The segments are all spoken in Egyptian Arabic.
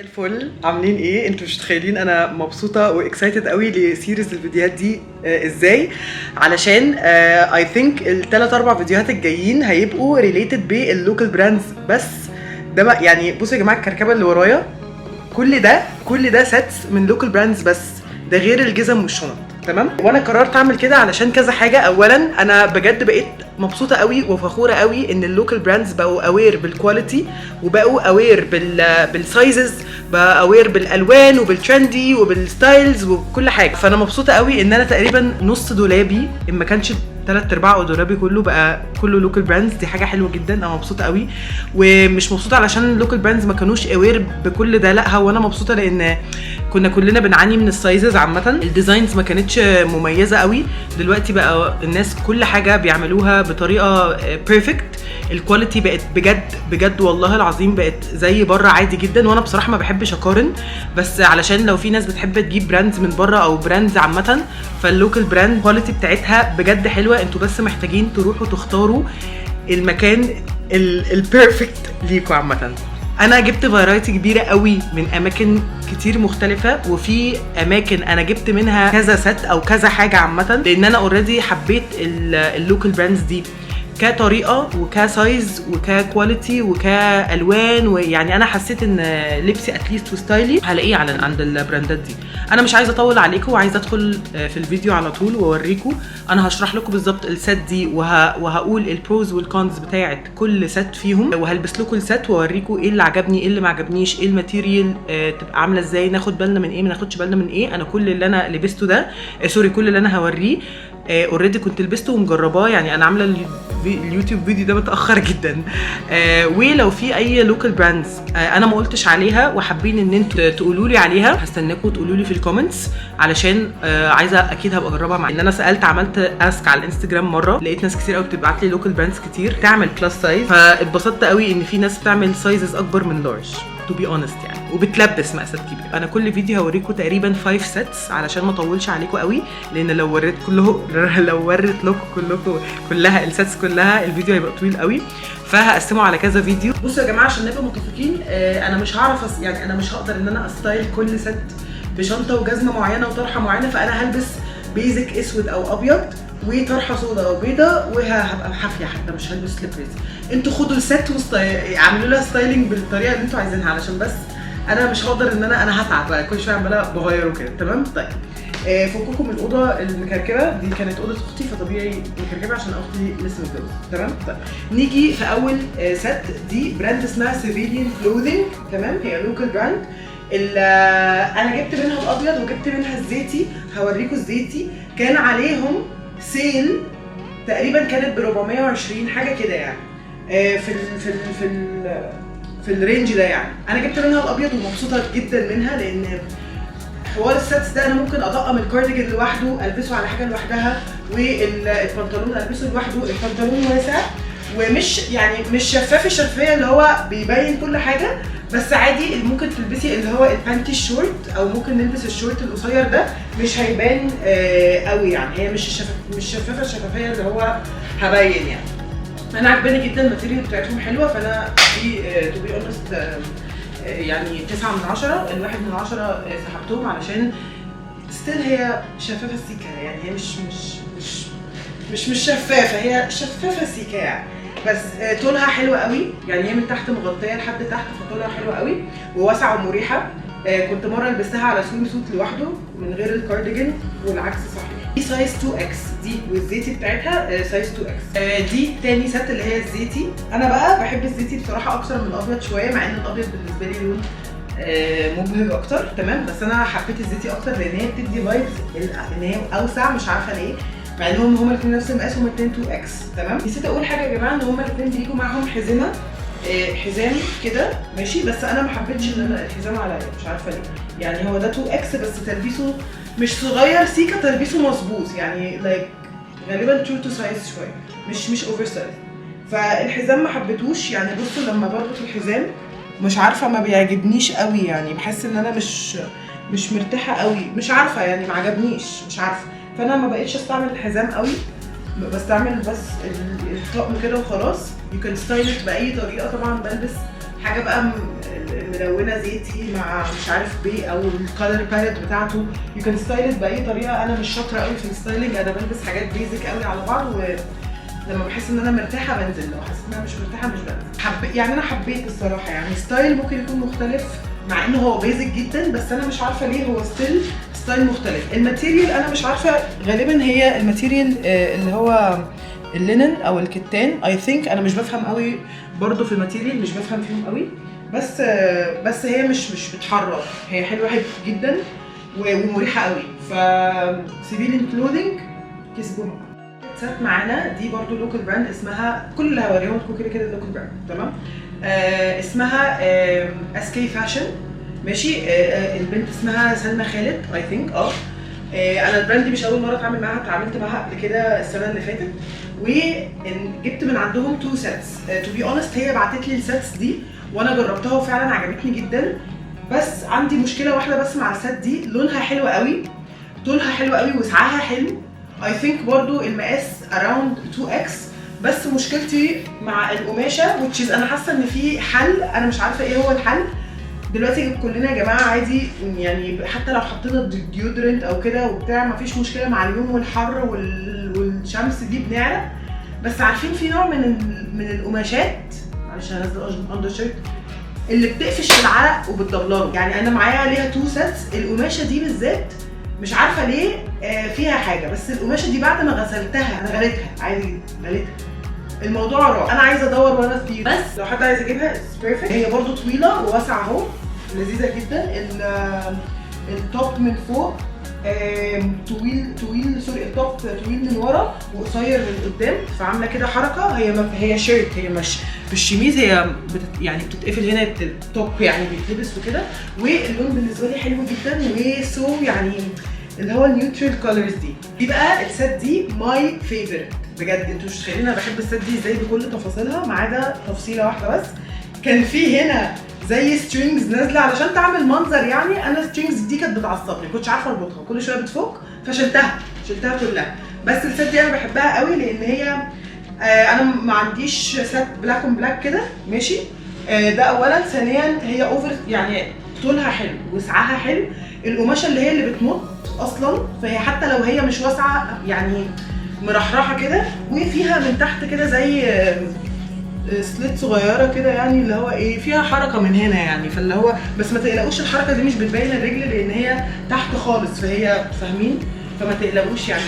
الفل، عاملين ايه؟ انتوا مش متخيلين انا مبسوطة و excited قوي ل series الفيديوهات دي. ازاي؟ علشان I think الثلاث اربع فيديوهات الجايين هيبقوا related بال local brands. بس ده بقى يعني، بصوا يا جماعه، الكركبه اللي ورايا كل ده، كل ده sets من local brands، بس ده غير الجزم والشنط، تمام؟ وانا قررت اعمل كده علشان كذا حاجه. اولا، انا بجد بقيت مبسوطة قوي وفخوره قوي ان ال local brands بقوا aware بال quality وبقوا aware بال sizes، بقى aware بالالوان وبال trendy وبال styles وكل حاجه. فانا مبسوطة قوي ان انا تقريبا نص دولابي، ان ما كانش ثلاث ارباع دولابي، كله بقى كله local brands. دي حاجة حلوة جدا، انا مبسوطة قوي. ومش مبسوطة علشان ال local brands ما كانوش aware بكل ده، لا، هو انا مبسوطة لان كنا كلنا بنعاني من ال sizes عامه، ال designs ما كانتش مميزة قوي. دلوقتي بقى الناس كل حاجة بيعملوها بطريقة perfect، ال quality بقت بجد بجد والله العظيم بقت زي بره عادي جدا. وانا بصراحة ما بحبش اقارن، بس علشان لو في ناس بتحب تجيب brands من بره او brands عامه، فال local brand quality بتاعتها بجد حلوه. انتوا بس محتاجين تروحوا تختاروا المكان ال perfect ليكوا. عامة انا جبت variety كبيرة قوي من اماكن كتير مختلفه، وفي اماكن انا جبت منها كذا set او كذا حاجة عامه، لان انا already حبيت ال local brands دي كطريقه وك size وك quality وكالوان. ويعني انا حسيت ان لبسي at least و style ي هلاقيه على عند ال brand ات دي. انا مش عايزه اطول عليكم وعايزه ادخل في الفيديو على طول واوريكم. انا هشرح لكم بالظبط ال set دي وهقول ال pros وال cons بتاعه كل set فيهم، وهلبس لكم ال set واوريكم ايه اللي عجبني، ايه اللي ما عجبنيش، ايه ال material تبقى عامله ازاي، ناخد بالنا من ايه، ما ناخدش بالنا من ايه. انا كل اللي انا لبسته ده، sorry، كل اللي انا هوريه already كنت لبسته ومجرباه. يعني انا عامله اليوتيوب فيديو ده متاخر جدا. ولو في اي local brands انا ما قلتش عليها وحابين ان انتوا تقولوا لي عليها، هستناكم تقولوا لي في ال comments، علشان عايزه اكيد هبقى اجربها. مع ان انا سالت، عملت ask على الانستجرام مره، لقيت ناس كتير قوي بتبعت لي local brands كتير تعمل plus size، فاتبسطت قوي ان في ناس بتعمل sizes اكبر من large to be honest يعني، وبتلبس مقاسات كبيره. انا كل فيديو هوريكم تقريبا 5 sets علشان ما اطولش عليكم قوي، لان لو وريت لكم كلكم كلها ال sets كلها، الفيديو هيبقى طويل قوي، فهقسمه على كذا فيديو. بصوا يا جماعه، عشان نبقى متفقين، انا مش هعرف يعني انا مش هقدر ان انا ا style كل set بشنطه وجزمه معينة وطرحه معينه، فانا هلبس basic اسود او ابيض وطرحه سودا او بيضة وهبقى حافيه، حتى مش هلبس slippers. انتوا خدوا ال set اعملوا لها styling بالطريقة اللي انتوا عايزينها، علشان بس انا مش هقدر ان انا هتعب بقى كل شوية عماله بغير وكده. تمام؟ طيب، فككم من الاوضة المكركبه دي، كانت اوضة اختي فطبيعي مكركبه عشان اختي لسه متجوزه. تمام؟ طيب، نيجي في اول set. دي brand اسمها Civilian Clothing، تمام؟ هي local brand. انا جبت منها الابيض وجبت منها الزيتي. هوريكم الزيتي، كان عليهم sale، تقريبا كانت ب 420 حاجة كده يعني، في ال range ده يعني. انا جبت منها الابيض ومبسوطة جدا منها، لان حوار ال sets ده انا ممكن اطقم الكارديجان لوحده، البسه على حاجة لوحدها، والبنطلون البسه لوحده. البنطلون واسع ومش يعني مش شفاف الشفافية اللي هو بيبين كل حاجه، بس عادي ممكن تلبسي اللي هو ال panty ال short او ممكن نلبس الشورت القصير ده، مش هيبان قوي يعني. هي مش شفافة الشفافية اللي هو هبين يعني. انا عجباني جدا، ال material بتاعتهم حلوه، فانا دي to be honest يعني 9 من 10. ال1 من 10 سحبتهم علشان still هي شفافة سيكا، يعني هي مش شفافه، هي شفافة سيكا يعني، بس طولها حلو قوي. يعني هي من تحت مغطيه لحد تحت، فطولها حلو قوي وواسعه ومريحه. كنت مرة لبستها على swimsuit لوحده من غير الكارديجان والعكس صحيح. دي size 2 X دي، والزيتي بتاعتها size 2 X. دي تاني set اللي هي الزيتي. انا بقى بحب الزيتي بصراحة اكتر من الابيض شويه، مع ان الابيض بالنسبة لي لون مبهج اكتر، تمام؟ بس انا حبيت الزيتي اكتر لان هي بتدي vibes ان هي اوسع، مش عارفه ليه، مع انهم هما الاثنين نفس المقاس، هما الاثنين 2 X. تمام؟ نسيت اقول حاجة يا جماعه، ان هما الاثنين بيجوا معاهم حزمه، حزام كده، ماشي؟ بس انا ما حبيتش ان انا الحزام عليا، مش عارفه ليه. يعني هو ده 2 X بس تلبيسه مش صغير سيكا، تلبيسه مظبوط يعني، like غالبا true to size شويه، مش oversize، فالحزام ما حبيتوش. يعني بصوا، لما بربط الحزام مش عارفه ما بيعجبنيش قوي، يعني بحس ان انا مش مرتاحة قوي، مش عارفه، يعني ما عجبنيش، مش عارفه. فانا ما بقتش استعمل الحزام قوي، بستعمل بس الطقم كده وخلاص. you can style it باي طريقه. طبعا بلبس حاجة بقى ملونة زيتي مع مش عارف بيه، او ال color palette بتاعته. you can style باي طريقه. انا مش شاطرة قوي في ال styling، انا بلبس حاجات basic قوي على بعض، ولما بحس ان انا مرتاحة بنزل، لو حسيت ان انا مش مرتاحة مش بنزل. يعني انا حبيت الصراحه، يعني style ممكن يكون مختلف مع انه هو basic جدا، بس انا مش عارفه ليه هو still style مختلف. ال material انا مش عارفه، غالبا هي ال material اللي هو ال linen او الكتان I think. انا مش بفهم قوي برضو في ال material، مش بفهم فيهم قوي، بس هي مش بتحرر، هي حلوة جدا ومريحه قوي. ف Civilian Clothing كسبوها. set معانا دي برضو local brand اسمها، كل اللي هوريهم لكم كده كده local brand، تمام؟ اسمها SK Fashion، ماشي؟ البنت اسمها سلمى خالد I think. انا ال brand دي مش اول مرة اتعامل معاها، اتعاملت معاها قبل كده السنة اللي فاتت وجبت من عندهم two sets. to be honest هي بعتت لي ال sets دي وانا جربتها وفعلا عجبتني جدا، بس عندي مشكلة واحدة بس مع ال set دي. لونها حلو قوي، طولها حلو قوي، وسعها حلو، I think برضو المقاس around 2x، بس مشكلتي مع القماشه which is انا حاسه ان في حل، انا مش عارفه ايه هو الحل. دلوقتي كلنا يا جماعة عادي يعني، حتى لو حطينا deodorant او كده وبتاع مفيش مشكله، مع اليوم والحر والشمس دي بنعرق. بس عارفين في نوع من القماشات، معلش انا نازله undershirt، اللي بتقفش في العرق وبتدبلره. يعني انا معايا عليها two sets، القماشه دي بالذات مش عارفه ليه فيها حاجه، بس القماشه دي بعد ما غسلتها، انا غليتها عادي جدا، غليتها الموضوع راح. انا عايزه ادور ورا فيه، بس لو حد عايز يجيبها perfect. هي برضو طويلة وواسعه اهو، لذيذة جدا. ال top من فوق طويل طويل، sorry، ال top طويل من ورا وقصير من قدام، فعامله كده حركه. هي ما هي shirt، هي مش شميز، هي يعني بتتقفل هنا، ال top يعني بيتلبس وكده. واللون بالنسبة لي حلو جدا و so يعني اللي هو ال neutral colors دي. دي بقى ال set دي my favorite بجد، انتوا مش متخيلين انا بحب ال set دي ازاي بكل تفاصيلها ما عدا تفصيله واحدة بس. كان في هنا زي strings نازله علشان تعمل منظر، يعني انا strings دي كانت بتعصبني، كنتش عارفه اربطها، كل شوية بتفك، فشلتها، شلتها كلها. بس ال set دي انا بحبها قوي لان هي انا ما عنديش set black on black كده، ماشي؟ ده اولا. ثانيا هي over، يعني طولها حلو، وسعها حلو، القماشه اللي هي اللي بتمط اصلا، فهي حتى لو هي مش واسعة يعني مرحرحه كده، وفيها من تحت كده زي slit صغيرة كده، يعني اللي هو ايه، فيها حركة من هنا يعني، فاللي هو بس ما تقلقوش الحركة دي مش بتبين الرجل لان هي تحت خالص، فهي فاهمين، فما تقلقوش يعني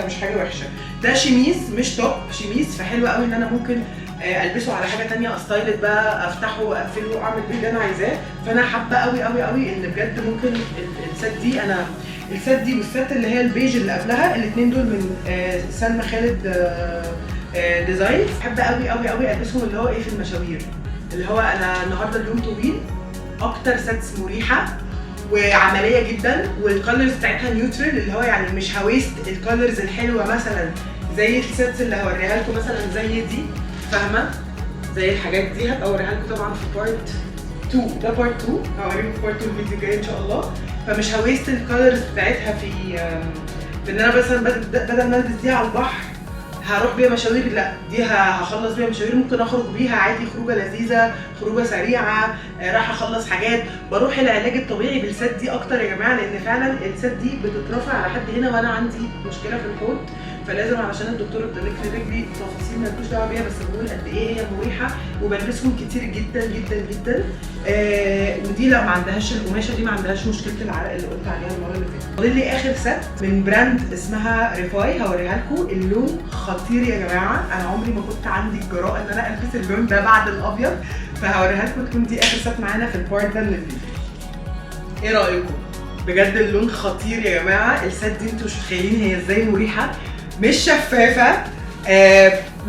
مش حاجة وحشه. ده شميز مش top، شميز، فحلو قوي ان انا ممكن البسه على حاجة تانية، ا style بقى، افتحه واقفله واعمل بيه اللي انا عايزاه. فانا حابة قوي قوي قوي ان بجد ممكن ال set دي، انا ال set دي وال set اللي هي البيج اللي قبلها، الاثنين دول من سلمى خالد design، بحب قوي قوي قوي البسهم اللي هو ايه في المشاوير، اللي هو انا النهارده اليوم طويل. اكتر sets مريحه وعملية جدا، وال colors بتاعتها neutral، اللي هو يعني مش ه waste ال colors الحلوة مثلا زي ال sets اللي هوريها لكم مثلا زي دي، فاهمه؟ زي الحاجات دي هبقى اوريها لكم طبعا في part 2، ده part 2، هوريكم في part 2 الفيديو الجاي ان شاء الله. فمش ه waste ال colors بتاعتها في ان انا مثلا بدل ما البس دي على البحر هروح بيها مشاوير، لا دي هخلص بيها مشاوير، ممكن اخرج بيها عادي خروجه لذيذه، خروجه سريعه، رايحة اخلص حاجات، بروح العلاج الطبيعي بال set دي اكتر يا جماعه، لان فعلا ال set دي بتترفع على حد هنا، وانا عندي مشكلة في الحوض، فلازم علشان الدكتور ادالك لي رجلي، تفاصيل مالكوش دعوه بيها، بس بقول قد ايه هي مريحه وبلبسهم كتير جدا جدا جدا. ودي لا ما عندهاش، القماشه دي ما عندهاش مشكلة العرق اللي قلت عليها المرة اللي فاتت. فاضل لي اخر set من brand اسمها ريفاي هوريها لكم. اللون خطير يا جماعه، انا عمري ما كنت عندي الجراءة ان انا البس اللون ده بعد الابيض، فهوريها لكم تكون دي اخر set معانا في ال part ده من الفيديو. ايه رايكم؟ بجد اللون خطير يا جماعه. ال set دي انتوا مش متخيلين هي ازاي مريحه، مش شفافه،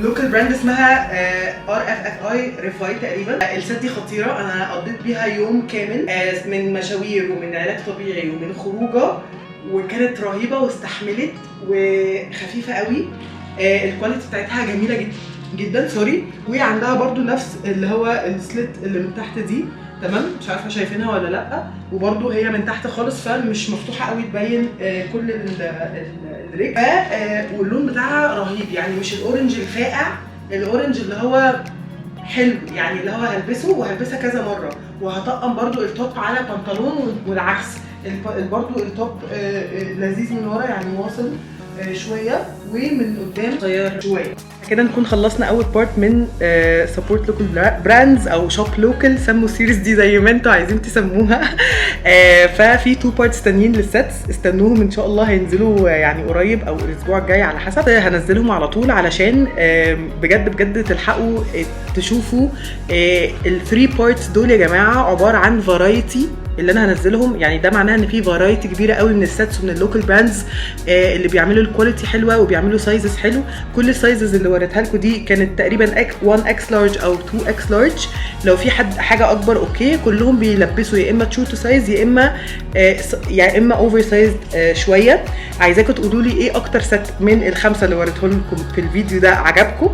local brand اسمها RFFI، ريفاي تقريبا. ال set دي خطيره، انا قضيت بيها يوم كامل من مشاوير ومن علاج طبيعي ومن خروجه، وكانت رهيبة واستحملت وخفيفة قوي. ال quality بتاعتها جميلة جدا جدا، sorry. وعندها برضو نفس اللي هو ال slit اللي من تحت دي، تمام؟ مش عارفه شايفينها ولا لا، وبرضو هي من تحت خالص فمش مفتوحة قوي تبين كل الرجل. واللون بتاعها رهيب، يعني مش ال orange الفاقع، ال orange اللي هو حلو، يعني اللي هو هلبسه وهلبسها كذا مرة، وهطقم برضو ال top على بنطلون والعكس. برضو ال top لذيذ من ورا، يعني واصل شوية ومن قدام صغير شويه. كده نكون خلصنا اول part من support local brands او shop local، سموا ال series دي زي ما انتوا عايزين تسموها. ففي two parts تانيين لل sets، استنوهم ان شاء الله، هينزلوا يعني قريب او الاسبوع الجاي على حسب، هنزلهم على طول علشان بجد بجد تلحقوا تشوفوا ال three parts دول يا جماعه. عبارة عن variety اللي انا هنزلهم، يعني ده معناه ان في variety كبيرة قوي من ال sets ومن ال local brands اللي بيعملوا ال quality حلوة وبيعملوا sizes حلو. كل ال sizes اللي وريتها لكم دي كانت تقريبا 1 X large او 2 X large، لو في حد حاجة اكبر okay. كلهم بيلبسوا يا اما true to size يا اما oversize شويه. عايزاكم تقولوا لي ايه اكتر set من الخمسة اللي وريتهم لكم في الفيديو ده عجبكم،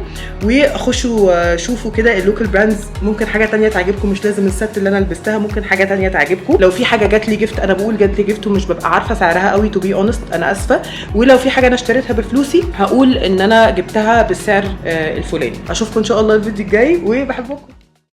وخشوا شوفوا كده ال local brands، ممكن حاجة تانية تعجبكم، مش لازم ال set اللي انا لبستها، ممكن حاجة تانية تعجبكم. لو في حاجة جات لي gift، انا بقول جات لي gift ومش ببقى عارفه سعرها قوي to be honest، انا اسفه. ولو في حاجة انا اشتريتها بفلوسي هقول ان انا جبتها بالسعر الفلاني. اشوفكم ان شاء الله الفيديو الجاي وبحبكم.